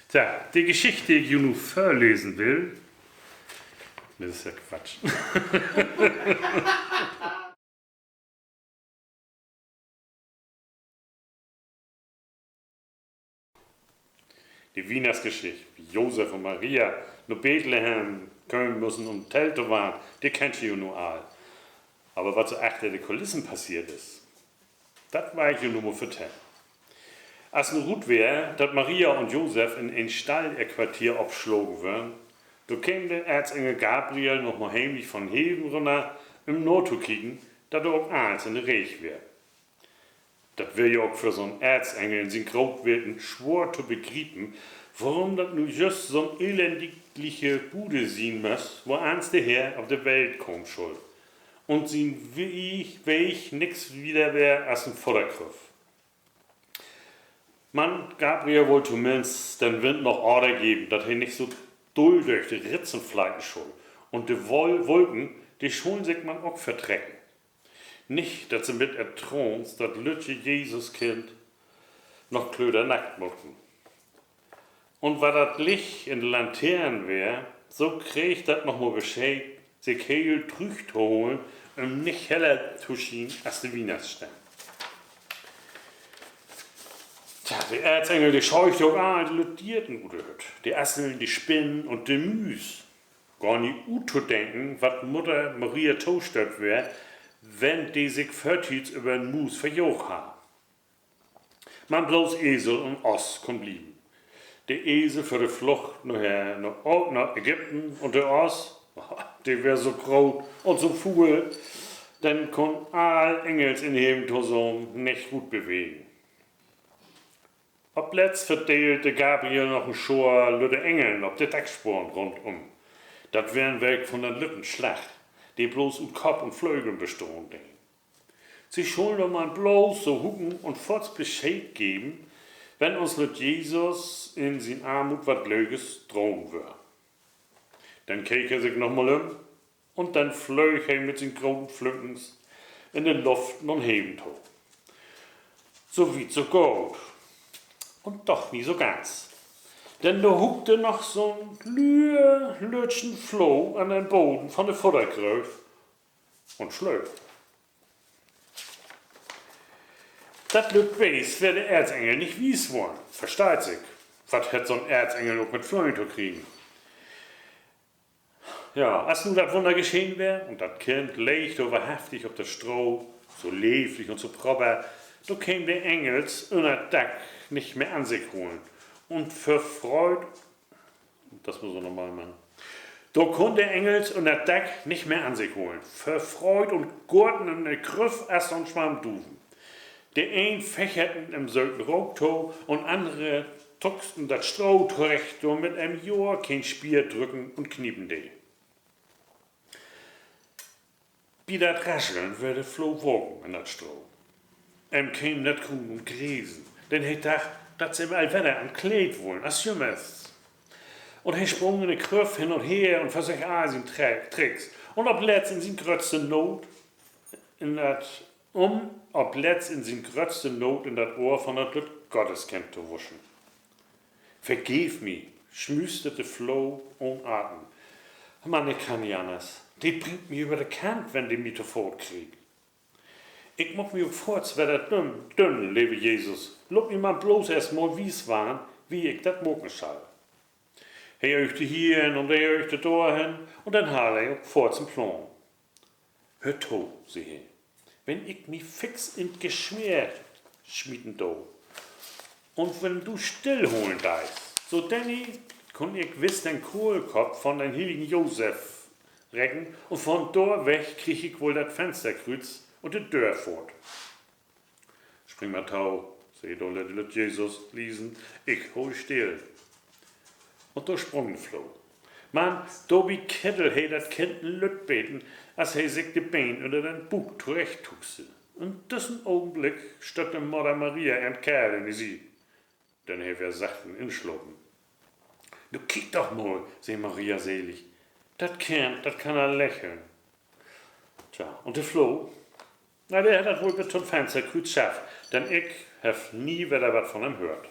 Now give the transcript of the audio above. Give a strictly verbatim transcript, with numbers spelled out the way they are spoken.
Tja, de Geschicht, de ik jo nu vörlesen will, dat is ja Quatsch. De Wiehnachtsgeschicht, wo Josef un Maria na Bethlehem kamen müssen, üm tellt to warrn, de kennt ji jo nu all. Aver wat so achter de Kulissen passeert is, dat will ik jo nu mal vertellen. As nu rut weer, dat Maria un Josef in en Stall ehr Quarteer opslagen wörrn, dor keem de Erzengel Gabriel noch mal heemlich von Heven rünner, üm natokieken, dat dor ok allens in de Reeg weer. Dat weer ja ok för so'n Erzengel in sien Grootweten swoor to begriepen, worüm dat nu jüst so'n elendigliche Bude sien müss, woans de Herr op de Welt kamen schull, un sien Weeg, Weeg nix wieder weer as en Fodderkrüff. Man Gabriel wull tominnst den Wind noch Order geven, dat he nich so dull dörch de Ritzen fleiten schull, un de Woll-, Wulken, de schullen sik man ok vertrecken. Nich, dat se mit ehr Traans dat lüttje Jesuskind noch klöternatt maken. Un wat dat Licht in de Lantern weer, so kreeg dat noch mal Bescheed, sik heel trüchtoholen, üm nich heller to schienen as de Wiehnachtssteern. Tja, de Erzengel, de scheucht ok all de lütt Deerten ut de Hütt, de Asseln, de Spinnen un de Müüs. Gor nich uttodenken, wat Mudder Maria tostött weer, wenn de sik vörtieds över en Muus verjaagt harr. Man bloots Esel un Oss kunn blieven. De Esel för de Flucht naher na, na Ägypten un de Oss, de weer so groot un so fuul, den kunn all Engels in Heven tosamen nich goot bewegen. Opletzt verdeelt de Gabriel noch en Schoor lütte Engeln op de Dacksporen rundüm. Dat weren welk von den lütten Slag, de bloots ut Kopp un Flögeln bestahn deen. Se schullen doch man bloots so huken un foorts Bescheed geven, wenn uns lütt Jesus in sien Armoot wat Leges drohen wöör. Denn keek he sik noch mal üm, un denn flöög he mit sien groten Flünkens in de Luft na'n Heven to. So wiet, so goot. Un doch nich so ganz. Denn dor huckde noch so'n lüer-, lüttjen Floh an den Bodden von de Fuddergrööv un slööp. Dat lütt Beest weer de Erzengel nich wies worrn, versteiht sik. Wat hett so'n Erzengel ok mit Flöhen to kriegen? Ja, as nu dat Wunner geschehen weer un dat Kind leeg dor wohrhaftig op dat Stroh, so leevlich un so propper, dor keem de Engels ünner't Dack nich mehr an sik holen un vör Freud, dat muss man nochmal maken. Dor kunn de Engels ünner't Dack nich mehr an sik holen vör Freud un gurrten in de Krüff as so'n Swarm Duven. De een fecherten em söten Rook to un annere tucksten dat Stroh torecht, dormit em jor keen Spier drücken un kniepen dee. Bi dat Rascheln wöör de Floh waken in dat Stroh. Em keem dat Gruun un Gresen, denn he dacht, dat se em al wedder an't Kleed wullen as jümmers. Un he sprung in de Krüff hen un her un versöch all sien Tre-, Tricks. Un opletzt in sien gröttste Noot, in dat, üm opletzt in sien gröttste Noot in dat Ohr von dat lütt Gotteskind to wuschen. Vergeev mi, smüüstert de Floh ahn Aten. Man ik kann nich anners. De bringt mi över de Kant, wenn de mi to faat kriegt. Ik mutt mi ok foorts wedder dünn, dünn, leve Jesus. Laat mi man bloots eerst mal wies warrn, wie ik dat maken schall. He öögde hier hen un he öögde dor hen un denn harr he ok foorts en Plaan. Höör to, see he, wenn ik mi fix in't Gesmeer smieten do un wenn du stillholen deist, so denn kunn ik wiss den Kohlkopp von den hilligen Josef recken un von dor weg krieg ik woll dat Fensterkrüüz un de Döörfohrt. Spring man to, see dor de lütt Jesus liesen, ik hool still. Un dor sprung de Floh. Man dorbi keddel he dat Kind en lütt beten, as he sik de Been ünner den Buuk torecht tuckste. In düssen Ogenblick stött de Mudder Maria ehrn Keerl in de Siet, denn he weer sachten inslapen. Nu kiek doch mal, see Maria selig, dat Kind, dat kann al lächeln. Tja, un de Floh? Na, de hett dat woll bet to'n Fensterkrüüz schafft, denn ik heff nie wedder wat von em höört.